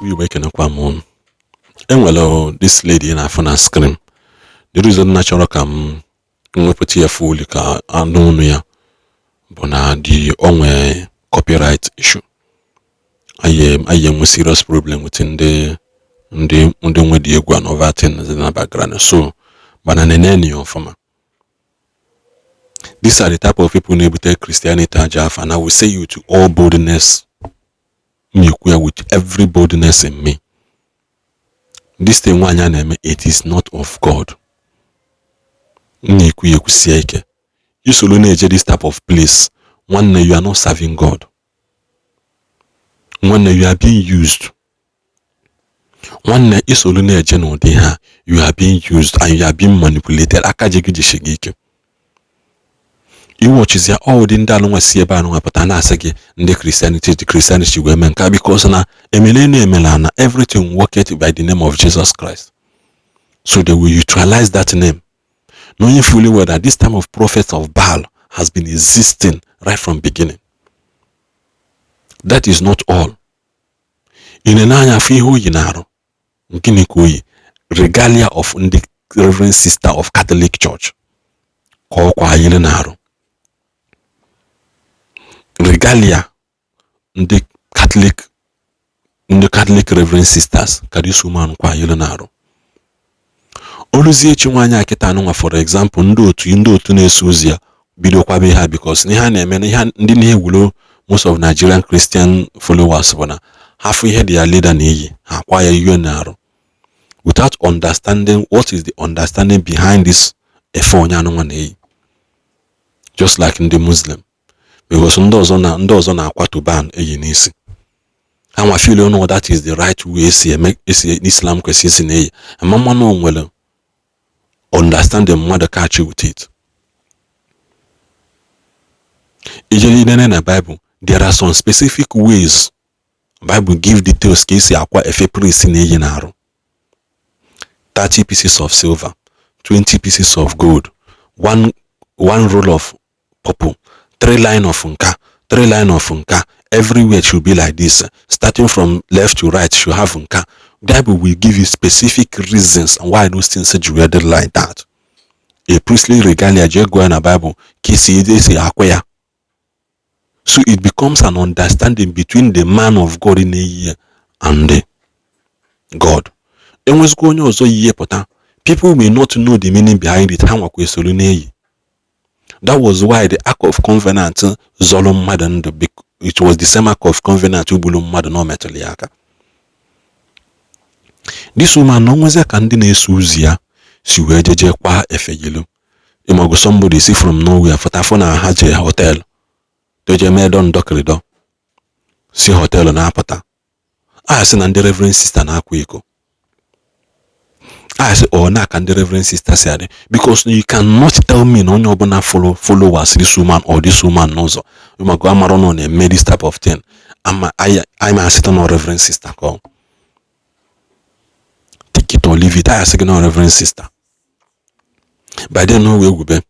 Igbo, ekenekwa m unu. Enwere this lady na-afụ na screen. The reason na chọrọ ka m nwepụta ya fully ka anụ unu ya bụ na the onwe copyright issue. Anyị enwe serious problem with ndị nwe dị egwu and other things dị na background, so mana neneni ya ọfụma. These are the type of people na-ebute Christianity aja afa, and I will say you to all boldness, m ekwu ya with every boldness in me, this thing nwaanyị a na-eme, it is not of God. M na-ekwu ya ekwusie ike. Isoro na-eje this type of place, nwanne, you are not serving God. Nwanne, you are being used. Nwanne, isoro na-eje n'ụdị ha, you are being used and you are being manipulated. Aka ji gị jishi gị ike. Iwọchizia ọ ụdị ndị anụnwa si ebe anụnwa pụta na-asị gị ndị Christianity, the Christianity wee mee nke a, because na emele na emela na everything worketh by the name of Jesus Christ, so they will utilize that name, knowing fully well that this time of prophets of Baal has been existing right from beginning. That is not all. Ị na-ene anya afọ ihe oyi na-arụ. Gịnị ka oyi? Regalia of ndị Reverend Sister of Catholic Church ka ọkwa yiri na-arụ. Regalia ndị Catholic, ndị Catholic Reverend Sisters ka this woman kwa yiri na-arụ. Oluzie echi, nwaanyị akịta anụnwa, for example, ndị otu na-eso ozi ya bidokwabe ha, because ihe a na-eme na ihe ndị na-ewulo most of Nigerian Christian followers bụ na ha fụ ihe dị ya leader na-eyi, ha kwa ya ihe na-arụ without understanding what is the understanding behind this efe onye anụnwa na-eyi, just like ndị Muslim, because ndị ọzọ na-akwa turban eyi n'isi ha nwa feel no, that is the right way esi eme, esi Islam kwesịrị isi na-eyi ama mmanụ. Nwere understanding mmadụ catch with it. Ije inene na Bible, there are some specific ways Bible give details ka esi akwa efe priest na-eyi na-arụ: 30 pieces of silver, 20 pieces of gold, one roll of purple, three line of nka, three line of nka, everywhere should be like this, starting from left to right should have nka. Bible will give you specific reasons and why those things should be like that. A priestly regalia, jee gụọ ya na Bible ka esi akwa ya. So it becomes an understanding between the man of God na-eyi ya and the God. Enwezikwa onye ọzọ yi pụta, people may not know the meaning behind it, ha nwakwa esoro na-eyi. That was why the Ark of Covenant zọrọ mmadụ ndụ. It was the same Ark of Covenant gburu mmadụ na o metụrụ ya aka. This woman na onwezi ka ndị na-eso ụzọ ya si wee jeje kwa efe yilu. Ịmago somebody si from nowhere fụtafụ na ha jee hotel, doje mee dọ ndọkịrịdọ, si hotel na-apụta, a sị na ndị reverend sister na-akwa iko. A sị ọ na-aka ndị reverend sister si adị, because you cannot tell me na onye ọbụla followers this woman or this woman n'ụzọ ịmago amara na ọ na-eme this type of thing, ama anyị ma asịta na reverend sister ka ọ take it or leave it. Anyị asị gị na reverend sister by then o wee gwube,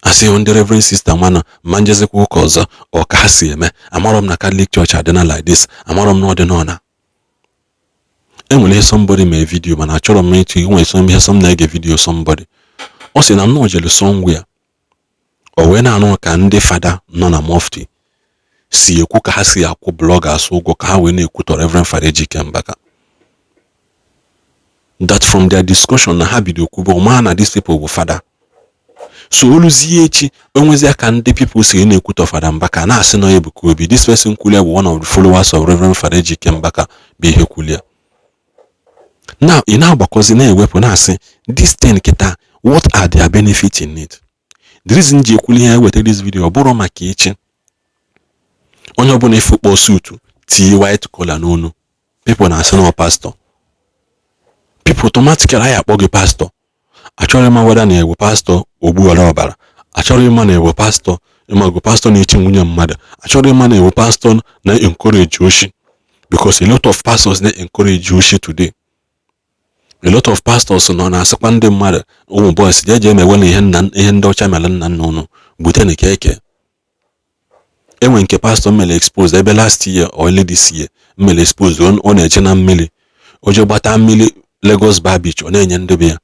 asị ndị reverend sister mana ma njezikwa ụka ọzọ ọ ka ha si eme. Amarọ m na Catholic Church adịna like this. Amarọ m na ọ dị nọ enwere ihe somebody mee video, mana achọrọ m ịtụ nwere some ihe some na-ege video. Somebody ọ sị na nnọọ jere somewhere, o wee na-anụ ka ndị fada nọ na mufti si ekwu ka ha si akwụ bloggers ụgwọ ka ha wee na-ekwutọ Reverend Fada Ejike Mbaka, that from their discussion na ha bido kwuba ọma na these people bụ fada. So oluzie echi, onwezi aka ndị people si na-ekwutọ Fada Mbaka, na-asị na Ebuka Obi, this person kwulia bụ one of the followers of Reverend Fada Ejike Mbaka bụ ihe kwulia. Now ị na-agbakọzi na-ewepụ na-asị this thing kịta, what are their benefits in it? The reason ji ekwuli ihe eweta this video, ọ bụrụ maka echi onye ọbụla ifu kpọọ suit, tinye white collar n'onu, people na-asị na ọ pastor, people automatically anyị akpọ gị pastor. Achọrọ ịma weda na ewu pastor ogbuola ọbara, achọrọ ịma na ewu pastor ịmago pastor na-echi nwunye mmadụ, achọrọ ịma na ewu pastor na-encourage oshi, because a lot of pastors na-encourage oshi today. A lot of pastors nọ na-asịkwa ndị mmadụ, ụmụ boys, jee jee mewe na ihe nna, ihe ndị ọcha mere nna nna unu gbute na keke. Enwe nke pastor mere expose ebe last year or early this year mere expose. Ọ na-eje na mmiri, o je gbata mmiri Lagos Bar Beach, ọ na-enye ndị be ya.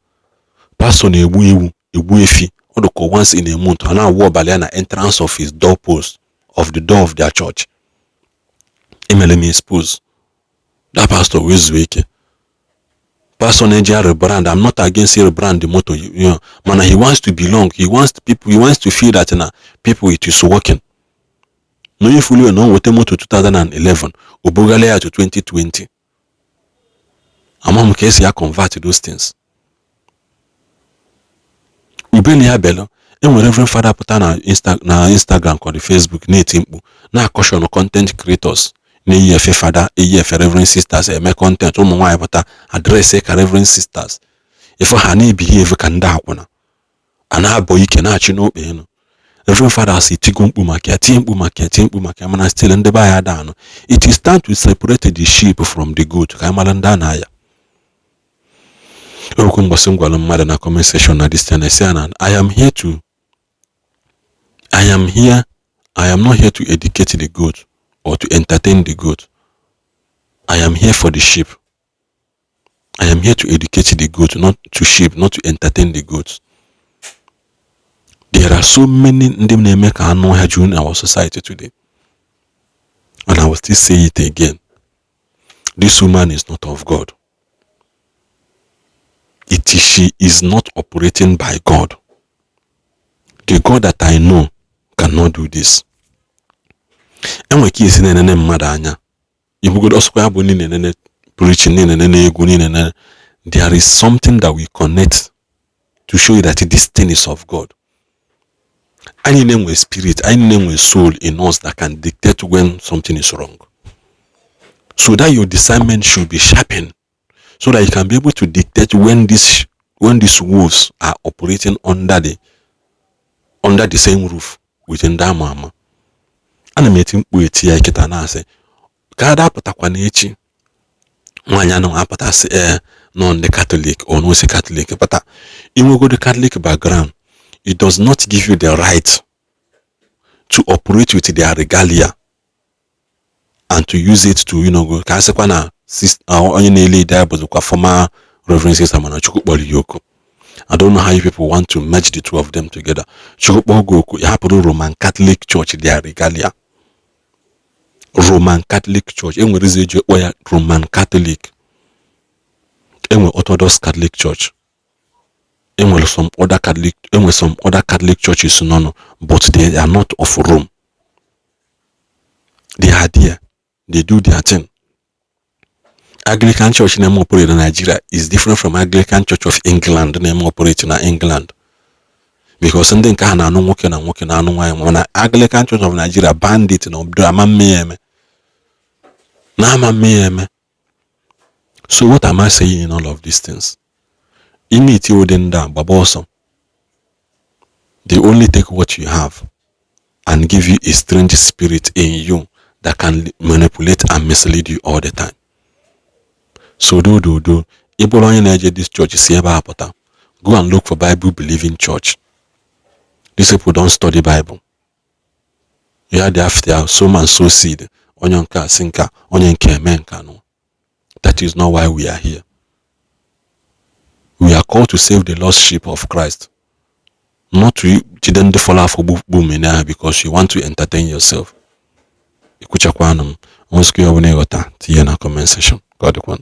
Pastor na-egbu ewu, egbu efi, ọ dịka once in a month, ọ na-awụ ọbara ya na entrance of his door post of the door of their church. Emere m expose that pastor wee zuo ike. Pastor na-eji rebrand. I'm not against rebrand the motor, mana he wants to belong, he wants people, he wants to feel that na people, it is working. Na onye fulu na o nweta moto 2011, o bugala ya to 2020. Ama m ka esi ya convert those things. Ubeli ya belu. Enwere Reverend Father pụta na Instagram ka ọ dị Facebook na-eti mkpu na caution content creators na-eyi efe fada, eyi efe Reverend Sisters eme content. Ụmụ nwaanyị pụta address ka Reverend Sisters, ife ha na-ebehave ka ndị akwụna a na-abọ ike na-achị n'okpe elu. Reverend Fathers etigo mkpu maka ya, tie mkpu maka ya, tie mkpu maka ya, mana still ndị be anyị ada anụ. It is time to separate the sheep from the goat, ka anyị mara ndị a na-aya okwu. Mgbasị m gwara mmadụ na comment section na this channel, say na I am here, I am not here to educate the goat or to entertain the goat. I am here for the sheep. I am here to educate the goat, not to sheep, not to entertain the goats. There are so many ndị na-eme ka anụ ọhịa juru in our society today, and I will still say it again, this woman is not of God. It is, she is not operating by God. The God that I know cannot do this. Enwere ka esi na-enene mmadụ anya ibugodo ọsọkwa ya bụ ndị na-enene preaching, ndị na-enene egwu, ndị na-enene. There is something that we connect to show you that this thing is of God. Anyị na-enwe spirit, anyị na-enwe soul in us that can dictate when something is wrong, so that your discernment should be sharpened so that you can be able to dictate when these wolves are operating under the same roof with ndị ama ama. Ana m eti mkpu eti ya kịta na-asị ka ada apụtakwa n'echi nwaanyị anụ apụtasị ee nọ ndị Catholic or no si Catholic pụta. Inwegodo Catholic background, it does not give you the right to operate with their regalia and to use it to go ka a sịkwa na onye na-ele ide bụzikwa former Reverend Sister, mana Chukwu kpọrọ ya oku. I don't know how you people want to merge the two of them together. Chukwu kpọọ gị oku, ya hapụrụ Roman Catholic Church their regalia. Roman Catholic Church enwere izu eji ekpọ ya Roman Catholic, enwe Orthodox Catholic Church, enwere some other Catholic, enwere some other Catholic churches nọ, but they are not of Rome. They are there, they do their thing. Anglican Church na-eme operate na Nigeria is different from Anglican Church of England na-eme operate na England, because ndị nke ha na-anụ nwoke na nwoke, na-anụ nwaanyị, mana Anglican Church of Nigeria bandit na obodo ama mme ya eme na ama mme ya eme. So what am I saying in all of these things? Ime iti ụdị ndị a, gbaba ọsọ. They only take what you have and give you a strange spirit in you that can manipulate and mislead you all the time. So do do do, ị bụrụ onye na-eje this church, si ebe a pụta. Go and look for Bible believing church. These people don't study Bible. Ya dị after so and so seed, onye nke a si nka, onye nke eme nka. No, that is not why we are here. We are called to save the lost sheep of Christ, not to jide ndị fọrọ afọ gbumene ha because you want to entertain yourself. Ikwuchakwanụ m nwezikwa ya ọbụla ịghọta, tinye na comment section ka ọ dịkwanụ.